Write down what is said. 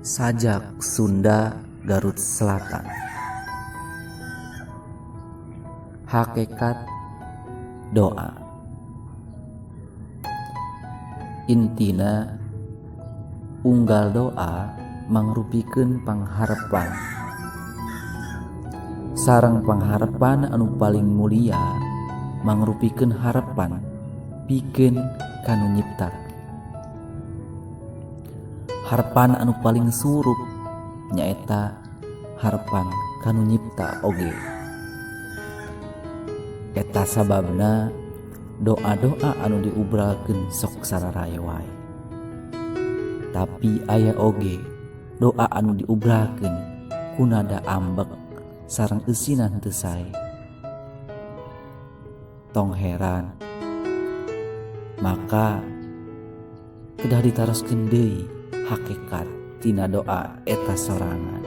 Sajak Sunda Garut Selatan. Hakekat doa. Intina unggal doa mangrupikeun pangharepan. Sareng pangharepan anu paling mulia mangrupikeun harepan pikeun ka Nu Nyipta. Harepan anu paling surup nyaeta harepan ka Nu Nyipta oge. Eta sababna doa-doa anu diubralkeun sok sararae wae. Tapi aya oge doa anu diubralkeun ku nada ambek sareng eusinan teu sae. Tong heran maka kedah ditaroskeun deui hakekat tina doa eta sorangan.